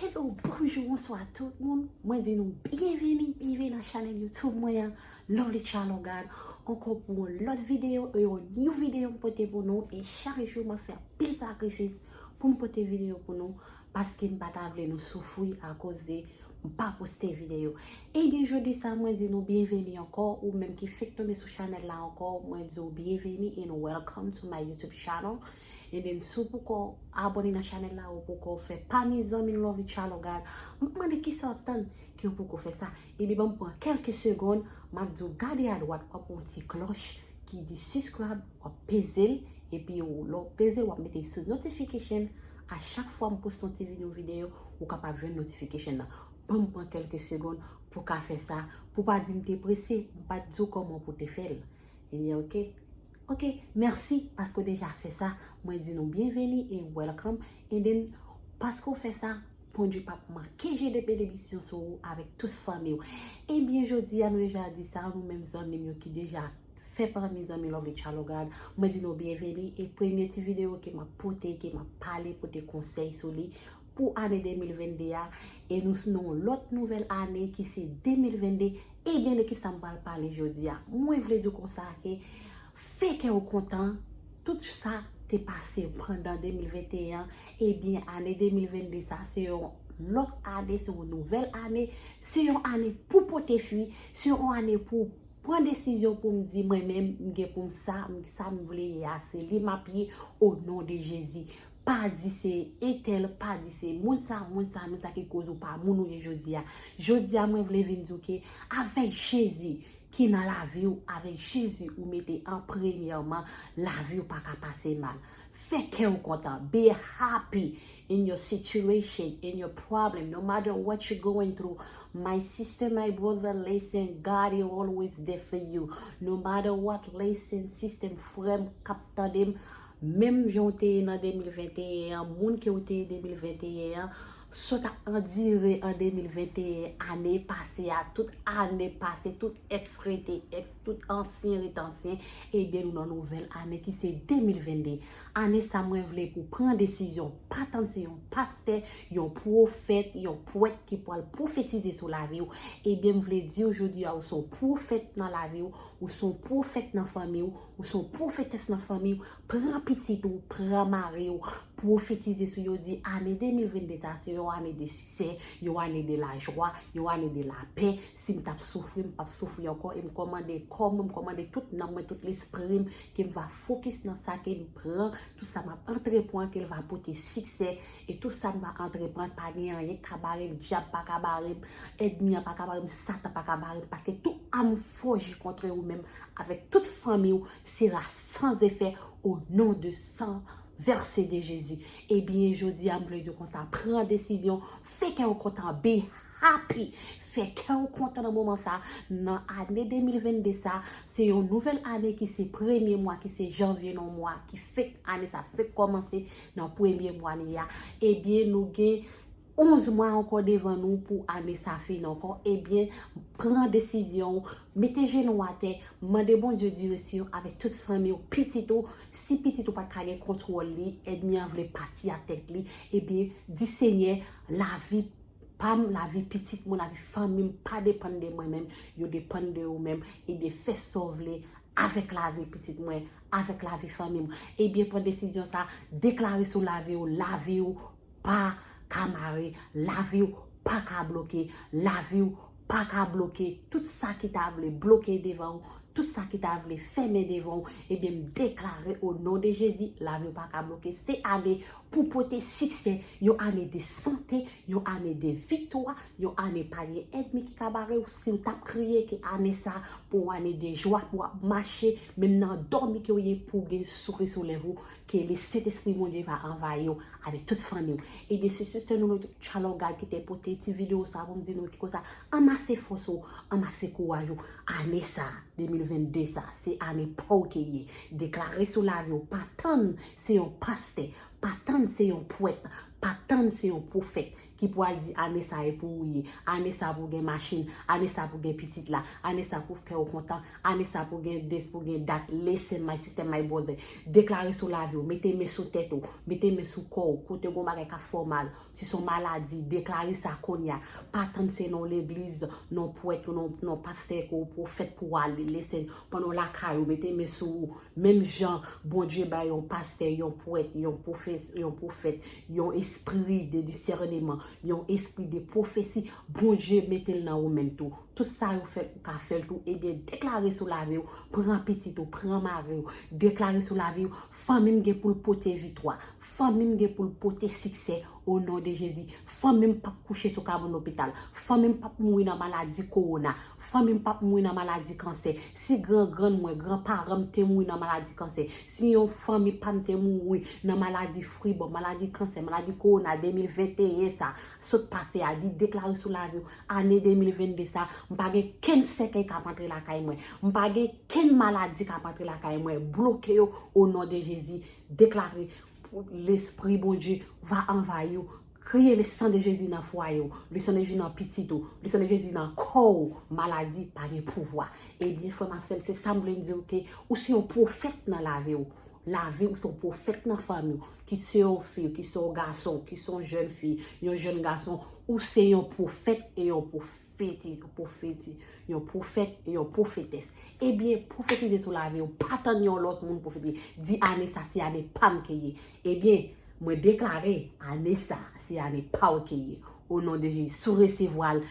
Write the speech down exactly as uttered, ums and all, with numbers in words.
Hello, bonjou, bonswa tout moun. Mwen di nou byenveni, byenveni nan chanèl YouTube mwen an, Lovely Child of God. Ankò pou yon lòt videyo, e yon new videyo m pote pou nou. E chak jou m ap fè anpil sakrifis pou m pote videyo pou nou, paske m pa ta vle nou soufri akoz de m pa poste videyo. Ebyen, jodi sa, mwen di nou byenveni ankò, ou menm ki fèk tonbe sou chanèl la ankò, mwen di w byenveni and welcome to my YouTube channel. And then, si w poko abòne nan chanèl la, ou poko fè pami zanmi Lovely Child of God, m ap mande kisa w ap tann ke w poko fè sa. Ebyen, ban m pran kèlke segonn, m ap di w gade adwat, w ap wè yon ti klòch ki di subscribe, w ap peze l, epi w, lè w peze l, w ap mete sou notification. A chak fwa m poste yon ti videyo, videyo, ou kapab jwenn notification nan. Ban m pran kèlke segonn pou w ka fè sa, pou w pa di m te prese, m pa t di w kòman pou w te fè l. Ebyen, oke. Oke, mèsi paske w deja fè sa. Mwen di nou byenveni e welcome. And then, paske w fè sa, Bondye p ap manke jete benediksyon sou ou avèk tout fanmi w. Ebyen, jodi a, nou deja di sa, nou menm zanmi m yo ki deja fè pami zanmi Lovely Child of God, mwen di nou byenveni. E premye ti videyo ke m ap pote, ke m ap pale, pote konsèy sou li pou ane de mil venn de a. E nou s-, nan yon lòt nouvèl ane ki se de mil venn de. Ebyen, de kisa m pral pale jodi a? Mwen vle di w konsa ke fè kè w kontan, tout sa te pase pandan de mil venteyen an, ebyen, ane de mil venn de sa, se yon lòt ane, se yon nouvèl ane, se yon ane pou pote fwi, se yon ane pou pran desizyon pou m di mwen menm, m gen pou m sa, m, sa m vle ye a, se li m ap ye, o non de Jezi. Pa di se entèl, pa di se moun sa, moun sa, moun sa ki koz ou pa moun ou ye jodi a. Jodi a, mwen vle vin di w ke avèk Jezi ki nan lavi w, avèk Jezi ou mete an premyèman, lavi w pa ka pase mal. Fè kè w kontan. Be happy in your situation, in your problem, no matter what you're going through. My sister, my brother, listen, God is always there for you. No matter what, listen, sister m, frè m k ap tande m, menm jan w te ye nan de mil venteyen an, moun ke w te ye de mil venteyen an, sa w t ap andire an de mil venteyen, ane pase a, tout ane pase, tout èks rete èks, tout ansyen rete ansyen, ebyen, nou nan nouvèl ane ki se de mil venn de. Ane sa, mwen vle pou w pran desizyon. Pa tann se yon pastè, yon pwofèt, yon pwèt ki pral pwofetize sou lavi w. Ebyen, m vle di w jodi a, ou se yon pwofèt nan lavi w, ou se yon pwofèt nan fanmi w, ou se yon pwofetès nan fanmi w. Pran pitit ou, pran mari w, pwofetize sou yo, di ane de mil venn de sa, se yon ane de siksè, yon ane de lajwa, yon ane de lapè. Si m t ap soufri, m p ap soufri ankò, e m kòmande kò mwen, m kòmande tout nanm mwen, tout lespri m, ke m va fokis nan sa ke m pran, tout sa m ap antreprann, ke l va pote siksè, e tout sa m va antreprann, pa gen anyen k ka bare m, dyab pa ka bare m, ènmi an pa ka bare m, Satan pa ka bare m, paske tout am fòje kont ou menm, avèk tout fanmi w, sera sans effet au nom de sang versé de Jésus. Ebyen, jodi a, m vle di w konsa, pran desizyon, fè kè w kontan, be happy. Fè kè w kontan nan moman sa, nan ane de mil venn de sa, se yon nouvèl ane ki se premye mwa, ki se janvye nan mwa, ki fèk ane sa fèk kòmanse nan premye mwa li a. Ebyen, nou gen onz mwa ankò devan nou pou ane sa fini ankò. Ebyen, pran desizyon w, mete jenou w atè, mande Bondye direksyon avèk tout fanmi w, pitit ou. Si pitit ou pa t ka gen kontwòl li, ènmi an vle pati ak tèt li, ebyen, di Senyè, lavi pa m, lavi pitit mwen, lavi fanmi m pa depann de mwen menm, yo depann de ou menm. Ebyen, fè sa w vle avèk lavi pitit mwen, avèk lavi fanmi m. Ebyen, pran desizyon sa, deklare sou lavi w, lavi w pa ka mare, lavi w pa ka bloke, lavi w pa ka bloke. Tout sa ki ta vle bloke devan w, tout sa ki ta vle fèmen devan w, ebyen, m deklare o non de Jezi, lavi w pa ka bloke. Se ane pou pote siksè, yon ane de sante, yon ane de viktwa, yon ane pa gen ènmi ki ka bare w. Si w t ap kriye ke ane sa pou yon ane de jwa, pou w ap mache, menm nan dòmi ke w ye, pou w gen souri sou lèv ou, ke le Sentespri Bondye va anvayi w avèk tout fanmi w. Ebyen, se sistè nou, nou tout Child of God ki te pote ti videyo sa pou m di nou ki konsa, anmase fòs ou, anmase kouraj ou. Ane sa, de mil venn de sa, se ane pa w ke ye. Deklare sou lavi w, pa tann se yon pastè, pa tann se yon pwèt, pa tann se yon pwofèt ki pral di ane sa e pou ou ye, ane sa pou gen machin, ane sa pou gen pitit la, ane sa pou kè w kontan, ane sa pou gen this, pou gen that. Listen, my sister, my brother. Deklare sou lavi w, mete men sou tèt ou, mete men sou kò w, kote gon bagay k ap fè w mal. Si se yon maladi, deklare sa kounye a. Pa tann se nan legliz, nan pwèt ou nan, nan pastè ke w pwofèt pou w ale. Listen, pandan w lakay ou, mete men sou ou. Menm jan Bondye bay yon pastè, yon pwèt, yon pwofes, yon pwofèt, yon espri de disèneman, yon espri de pwofesi, Bondye mete l nan ou menm tou. Tout sa yo fè, ou ka fè l tou. Ebyen, deklare sou lavi w, pran pitit ou, pran mari w, deklare sou lavi w, fanmi m gen pou l pote viktwa, fanmi m gen pou l pote siksè, o non de Jezi. Fanmi m p ap kouche sou kabann lopital, fanmi m p ap mouri nan maladi kowona, fanmi m p ap mouri nan maladi kansè. Si gran grann mwen, gran paran m te mouri nan maladi kansè, si yon fanmi pa m te mouri nan maladi fribò, maladi kansè, maladi kowona de mil venteyen sa, sot pase a, di deklare sou lavi w, ane de mil vennde sa, m pa gen kenn sèkèy k ap antre lakay mwen, m pa gen kenn maladi k ap antre lakay mwen, bloke yo o non de Jezi, deklare, Lespri Bondye va anvayi w, kriye le sang de Jésus nan fwaye w, le sang de Jésus nan pitit ou, le sang de Jésus nan kò w, maladi pa gen pouvwa. Ebyen, frè m ak sè m, se sa m vle di w ke ou se yon pwofèt nan lavi w. Lavi w se yon pwofèt nan fanmi w. Kit se yon fi, kit se yon gason, kit se yon jèn fi, yon jèn gason, ou se yon pwofèt e yon pwofeti, pwofeti, yon pwofèt e yon pwofetès. Ebyen, pwofetize sou lavi w. Pa tann yon lòt moun pwofetize. Di ane sa se ane pa m ke ye. Ebyen, mwen deklare ane sa se ane pa w ke ye. O non de Jezi, si w resevwa l,